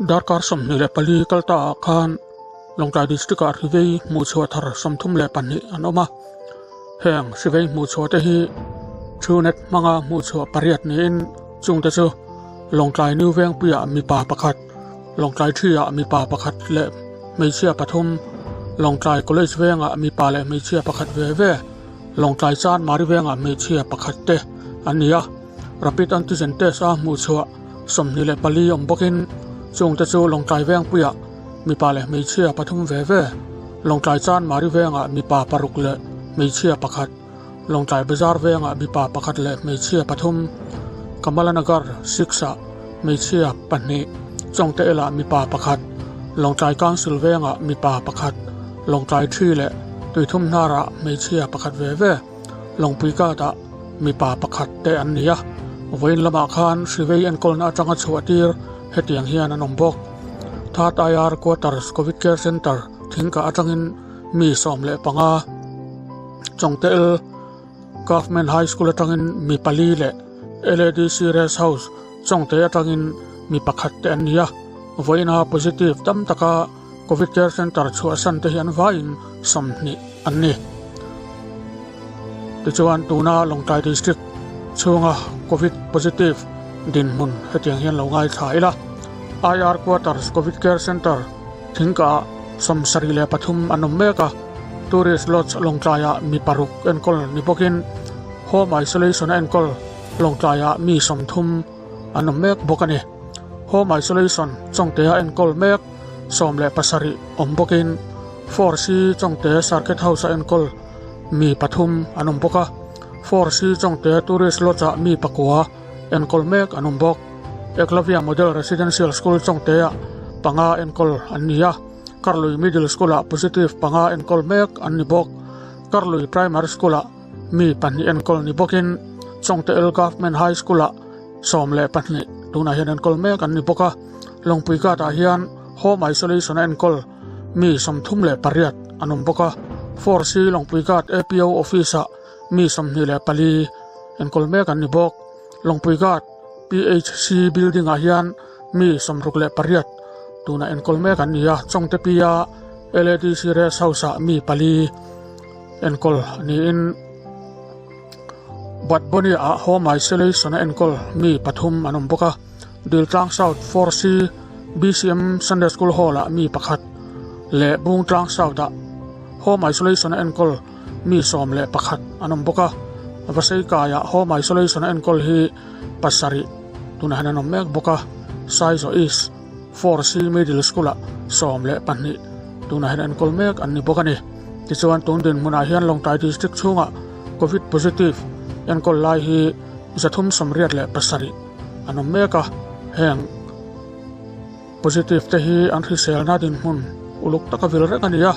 Darkar 24 kal ta ah khan Lawngtlai District ah hrivei hmuhchhuah thar 32 an awm a. Heng hrivei hmuhchhuah te hi Truenet hmanga hmuhchhuah pariat niin chungte chu Lawngtlai New Vengpuiah mipa pakhat, Lawngtlai Ṭhi-ah mipa pakhat leh hmeichhia pathum, Lawngtlai College Vengah mipa leh hmeichhia pakhat ve ve, Lawngtlai Chanmari Vengah hmeichhia pakhat te an ni a. Rapid Antigen Test a hmuhchhuah 24 awm bawkin chungte chu Lawngtlai Vengpuiah mipa leh hmeichhia pathum ve ve, Lawngtlai Chanmari Vengah mipa paruk leh hmeichhia pakhat, Lawngtlai Bazar Vengah mipa pakhat leh hmeichhia pathum, Kamalanagar Six-ah hmeichhia pahnih, Chawngte elah mipa pakhat, Lawngtlai Council Vengah mipa pakhat, Lawngtlai Ṭhi leh Tuithum Hnarah hmeichhia pakhat ve ve, Lawngpui Katah mipa pakhat te an ni a. Vawiin lamah khan hrivei enkawlna atanga chhuah tir hetiang hian an awm bawk. Third IR Quarters Covid Care Centre thingkah atangin mi 15, Chawngte-el Government High School atangin mi pali leh LADC Rest House Chawngte atangin mi pakhat te an ni a. Vawiina positive tam taka Covid Care Centre chhuahsan te hi an vaiin 20 an ni. Tichuan tuna Lawngtlai District chhunga Covid positive dinhmun hetiang hian lo ngaithla ila. IR Quarters Covid Care Centre thingkah 73 an awm mek a, Tourist Lodge Lawngtlaiah mi paruk enkawl ni bawkin Home Isolation a enkawl Lawngtlaiah mi 30 an awm mek bawk a ni. Home Isolation Chawngtea enkawl mek 17 awm bawkin 4C Chawngte Circuit House a enkawl mi pathum an awm bawk a, 4C Chawngte Tourist Lodge-ah mi pakua enkawl mek an awm bawk. Eklavya Model Residential School Chawngtea panga enkawl an ni a, Karlui Middle School-ah positive panga enkawl mek an ni bawk. Karlui Primary School-ah mi pahnih enkawl ni bawkin Chawngte L Government High School-ah 12 tunah hian enkawl mek an ni bawk a. Lawngpui Ghat-ah hian Home Isolation a enkawl mi 38 an awm bawk a. 4C Lawngpui Ghat APO Office-ah mi 24 enkawl mek an ni bawk. Lawngpui Ghat PHC Building-ah hian mi 68 tunah enkawl mek an ni a. Chawngte Pi-a LADC Rest House-ah mi pali enkawl niin Batboni-ah Home Isolation a enkawl mi pathum an awm bawk a. Diltlang South 4C BCM Sunday School Hall-ah mi pakhat leh Bungtlang South-ah Home Isolation a enkawl mi 11 an awm bawk a. Vaseikaiah Home Isolation a enkawl hi pasarih tunah hian an awm mek bawk a. Saizaw East 4C Middle School-ah 12 tunah hian enkawl mek an ni bawk a ni. Tichuan tun dinhmunah hian Lawngtlai District chhungah Covid positive enkawl lai hi 387 an awm mek a. Heng positive te hi an hriselna dinhmun uluk taka vil reng a ni a,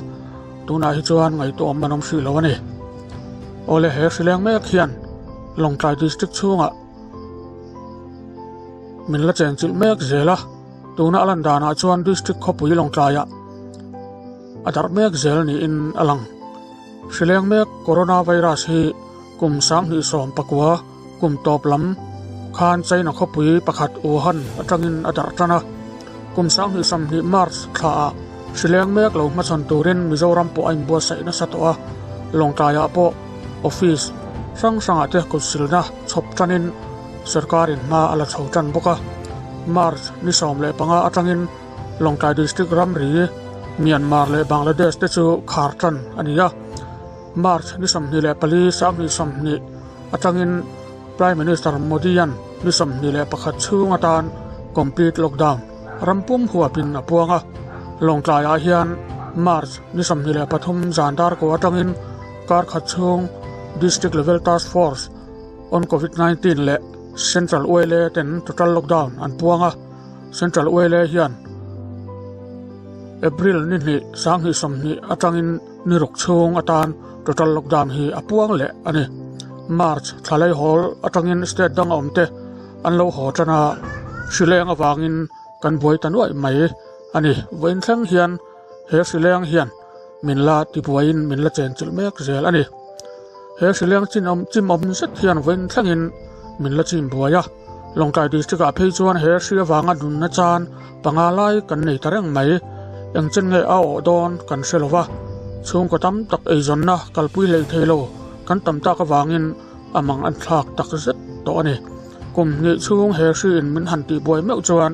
tunah hi chuan ngaihtuahawm an awm hrih lo a ni. Awle he hrileng mek hian Lawngtlai District chhungah min la chenchilh mek zel a, tuna a lan danah chuan District khawpui Lawngtlaiah a darh mek zel niin a lang. Hrileng mek Coronavirus hi kum 2019 kum tawp lam khan China khawpui pakhat Wuhan atangin a darh tan a. Kum 2020 March thlaah hrileng mek lo hmachhawn turin Mizoram pawh a inbuatsaih nasa tawh a, Lawngtlaiah pawh office hrang hrangah te kutsilna chhawp tanin sorkarin hma a la chho tan bawk a. March ni 15 atangin Lawngtlai District ramri Myanmar leh Bangladesh te chu khar tan a ni a. March ni 24 2020 atangin Prime Minister Modi-a'n ni 21 chhung atan complete lockdown rampum huapin a puang a. Lawngtlaiah hian March ni 23 zan dar ko atangin kar khat chhung District Level Task Force on Covid-19 leh Central YLA ten total lockdown an puang a. Central YLA hian April ni hnih 2020 atangin ni ruk chhung atan total lockdown hi a puang leh a ni. March thlalei hawl atangin state dang a awm te an lo haw tan a, hrileng avangin kan buai ta nuaih mai a ni. Vawiin thleng hian he hrileng hian min la tibuaiin min la chenchilh mek zel a ni. He hrileng chin awm chim awm zet hian vawiin thlengin min la chim buai a. Lawngtlai District-ah phei chuan he hri avanga nunna chan panga lai kan nei ta reng mai. Engchen nge a awh dawn kan hre lo va, chhungkaw tam tak eizawnna kalpui hlei thei lo kan tam tak avangin a mang an thlak tak zet tawh a ni. Kum hnih chhung he hriin min han tihbuai meuh chuan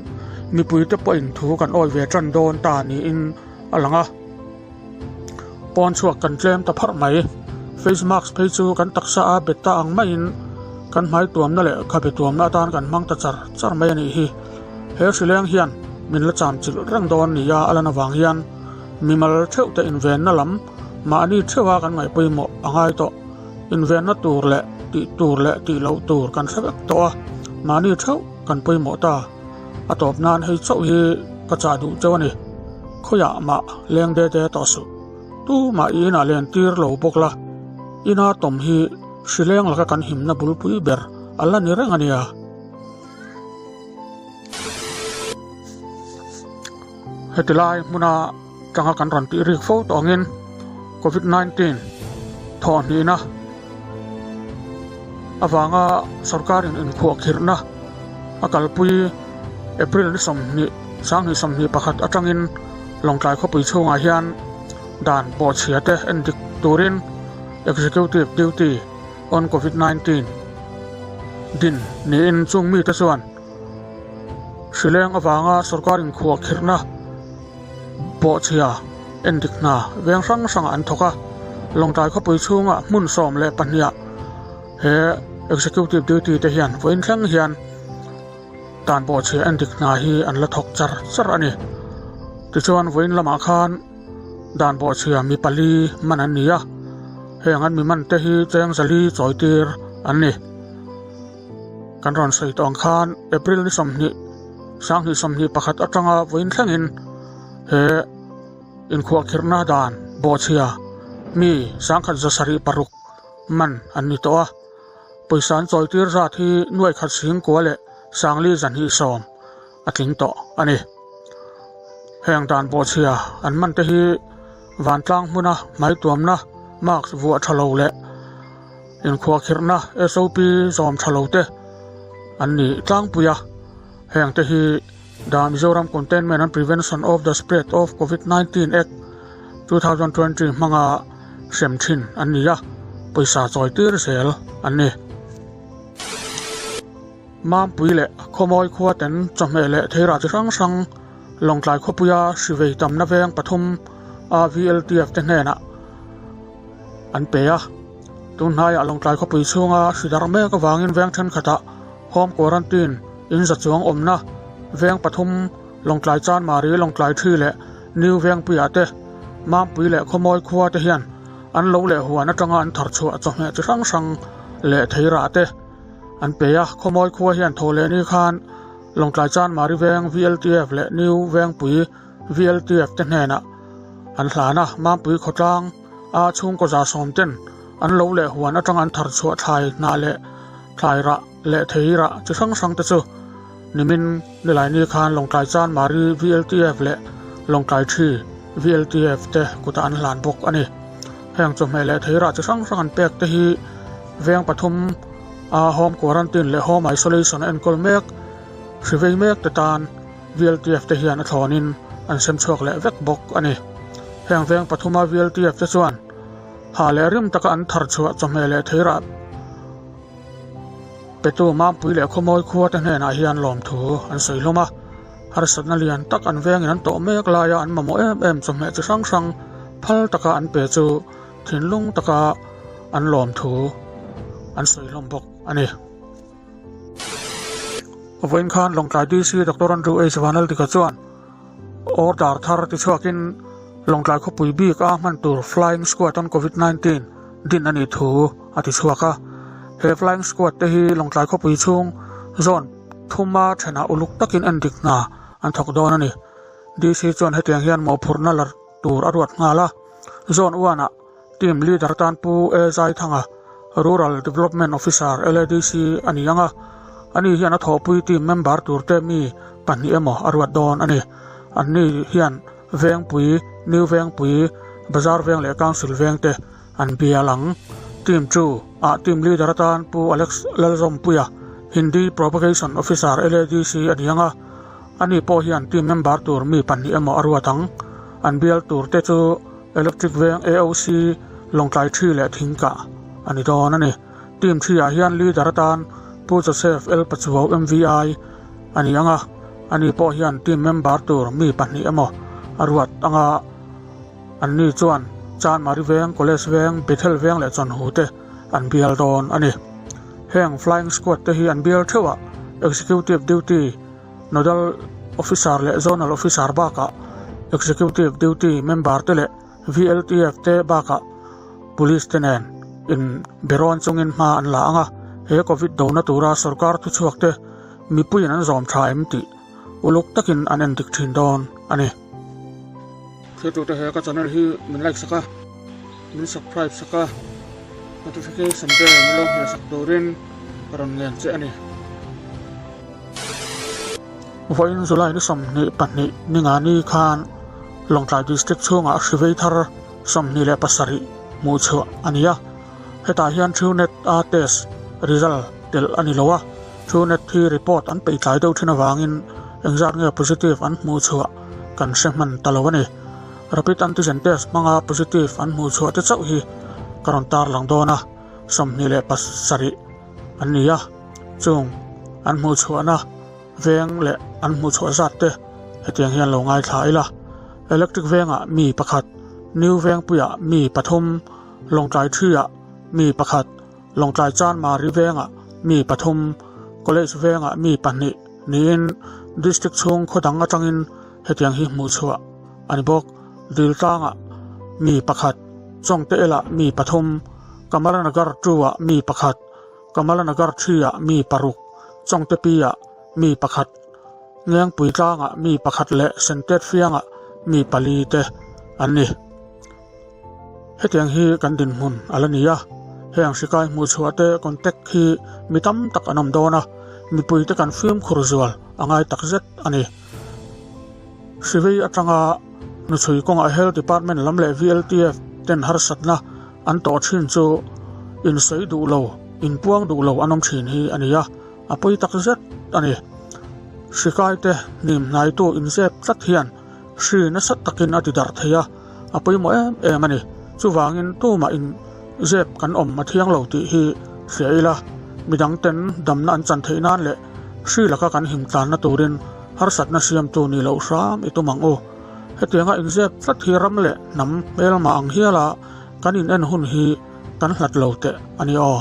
mipuite pawhin thu kan awi ve tan dawn ta niin a lang a. Pawn chhuak kan tlem ta pharh mai. Face mask phei chu kan taksa a bet ta ang maiin kan hmai tuamna leh khabe tuamna atan kan hmang ta char char mai a nih hi. He hrileng hian min la cham chilh reng dawn nia a lan avang hian mimal theuh te invenna lam mahni theuha kan ngaihpawimawh a ngai tawh. Invenna tur leh tih tur leh tih loh tur kan hre vek tawh a, mahni theuh kan pawimawh ta. A tawp nan hei chauh hi ka chah duh chauh a ni. Khawiah mah leng de de tawh suh. Tumah i inah len tir lo bawk la, ina tawm hi hrileng laka kan himna bulpui ber a la ni reng a nia. Heti lai hmuna tanga kan rawn tih rik fo tawh angin Covid 19 thawh hnihna avanga sorkarin inkhuahkhirhna a kalpui April ni 20 2021 atangin Lawngtlai khawpui chhungah hian dan bawhchhia te endik turin Executive Duty on Covid 19 din niin chung mite chuan Hrileng avanga sorkar inkhuahkhirhna bawhchhia endik hna veng hrang hrangah an thawk a, Lawngtlai khawpui chhungah hmun 12 ah he Executive Duty te hian vawiin thleng hian dan bawhchhia endik hna hi an la thawk char char a ni. Tichuan vawiin lamah khan dan bawhchhia mi pali man an ni a, heng an mi man te hi cheng zali chawitir an ni. Kan rawn sawi tawh ang khan April ni 20, 2021 atanga vawiin thlengin he inkhuahkhirhna dan bawhchhia mi 1706 man an ni tawh a. Pawisa an chawitir zat hi nuaikhat singkua leh sangli zahnih sawm a tling tawh a ni. Heng dan bawhchhia an man te hi vantlang hmuna hmaituamna mask vuah tha lo leh Inkhuahkhirhna SOP zawm tha lo te an ni tlangpui a, heng te hi The Mizoram Containment and Prevention of the Spread of Covid-19 Act, 2020 hmanga hrem thin an ni a, pawisa chawi tir zel an ni. Mampui leh Khawmawi khua ten chawhmeh leh theirah chi hrang hrang Lawngtlai khawpuia hrivei tamna veng pathum a VLTF te hnenah an pe a. Tun hnaiah Lawngtlai khawpui chhunga hri darh mek avangin veng thenkhatah Home Quarantine in za chuang awmna veng pathum Lawngtlai Chanmari, Lawngtlai Thi leh New Vengpuiah te, Mampui leh Khawmawi khua te hian an lo leh huan atanga an thar chhuah chawhmeh chi hrang hrang leh theirah te an pe a. Khawmawi khua hian thaw leh ni khan Lawngtlai Chanmari veng VLTF leh New Vengpui VLTF te hnenah an hlan a, Mampui khawtlang a chhungkaw za sawm ten an lo leh huan atanga an thar chhuah thlai hnah leh thlai rah leh thei rah chi hrang hrang te chu nimin nilai ni khan Lawngtlai Chanmari VLTF leh Lawngtlai Thi VLTF te kutah an hlan bawk a ni. Heng chawhmeh leh thei rah chi hrang hrang an pek te hi veng pathum a home quarantine leh home isolation a enkawl mek hri vei mek te tan VLTF te hian a thlawnin an sem chhuak leh vek bawk a ni. Heng veng pathuma VLTF te chuan ha leh rim taka an thar chhuah chawhmeh leh theirah petu Mampui leh Khawmawi khua te hnenah hian lawmthu an sawi hlawm a. Harsatna lian tak an vengin an tawh mek laia an mamawh em em chawhmeh chi hrang hrang phal taka an pe chu thinlung taka an lawmthu an sawi hlawm bawk a ni. Vawiin khan Lawngtlai DC Doctor Andrew H Vanaldika chuan order thar tichhuakin Lawngtlai khawpui bik a hman tur Flying Squad on Covid 19 din a nih thu a tichhuak a. He Flying Squad te hi Lawngtlai khawpui chhung zone thuma thenah uluk takin endik hna an thawk dawn a ni. DC chuan hetiang hian mawhphurhna la tur a ruat nghal a, Zone one ah Team Leader tan Pu A Zaithanga, Rural Development Officer, LADC a ni ang a, ani hian a thawhpui team member turte mi pahnih emaw a ruat dawn a ni. Anni hian Vengpui, New Vengpui, Bazar Veng leh Council Vengte an bial ang. Team two ah Team Leader atan Pu Alex Lalzawmpuia. Hindi Propagation Officer LADC a ni ang a, ani pawh hian team member tur mi pahnih emaw a ruat ang. An bial tur te chu Electric Veng AOC, Lawngtlai Thi leh Thingkah a ni dawn a ni. Team thi ah hian leader atan Pu Joseph L Pachuau MVI a ni ang a, ani pawh hian team member tur mi pahnih emaw a ruat ang a, anni chuan Chanmari Veng, College Veng, Bethel Veng leh Chawnhu te an bial dawn a ni. Heng Flying Squad te hi an bial theuh a, Executive Duty, Nodal Officer leh Zonal Officer bakah Executive Duty member te leh VLTF te bakah Police te nen in berawn chungin hma an la ang a, he Covid dona tura sorkar thuchhuak te mipuiin an zawm tha em tih uluk takin an endik thin dawn a ni. Thiltute he ka channel hi min like sak a, min subscribe sak a, notification bell min lo hmeh sak turin ka rawn ngen che a ni. Vawiin July ni 22 ningani khan Lawngtlai District chhungah hri vei thar 27 hmuh chhuah a ni a, hetah hian Truenat a test result telh a ni lo a, Truenat hi report an peih tlai deuh thin avangin engzat nge positive an hmuh chhuah kan hre hman ta lo a ni. Rapid antigen test hmanga positive an hmuh chhuah te chauh hi ka rawn tarlang dawn a, 27 an ni a, chung an hmuh chhuahna veng leh an hmuh chhuah zat te hetiang hian lo ngaithla ila. Electric vengah mi pakhat, New Vengpuiah mi pathum, Lawngtlai Ṭhiah mi pakhat, Lawngtlai Chanmari vengah mi pathum, College vengah mi pahnih niin District chhung khaw dang atangin hetiang hi hmuh chhuah a ni bawk. Diltlangah mi pakhat, Chawngte elah mi pathum, Kamalanagar two-ah mi pakhat, Kamalanagar three-ah mi paruk, Chawngte Pi-ah mi pakhat, Ngengpui tlangah mi pakhat leh Sentet Fiangah mi pali te an ni. Hetiang hi kan dinhmun a la ni a, heng hrikai hmuh chhuah te contact hi mi tam tak an awm dawn a, mipuite kan fimkhur zual a ngai tak zet a ni. Hrivei atanga hnuchhui kawngah Health Department lam leh VLTF ten harsatna an tawh thin chu insawi duh lo, inpuang duh lo an awm thin hi a ni a, a pawi tak zet a ni. Hrikaite hnim hnaitu inzep tlat hian hri nasa takin a ti darh thei a, a pawimawh em em a ni. Chuvangin tumah in zep kan awm a thiang lo tih hi hria ila, midang ten damna an chan theih nan leh hri laka kan him tlanna turin harsatna siamtu nih loh hram i tum ang u. Hetianga inzep tlat hi ram leh hnam hmelma ang hiala kan in en hun hi kan hlat lo teh a ni aw.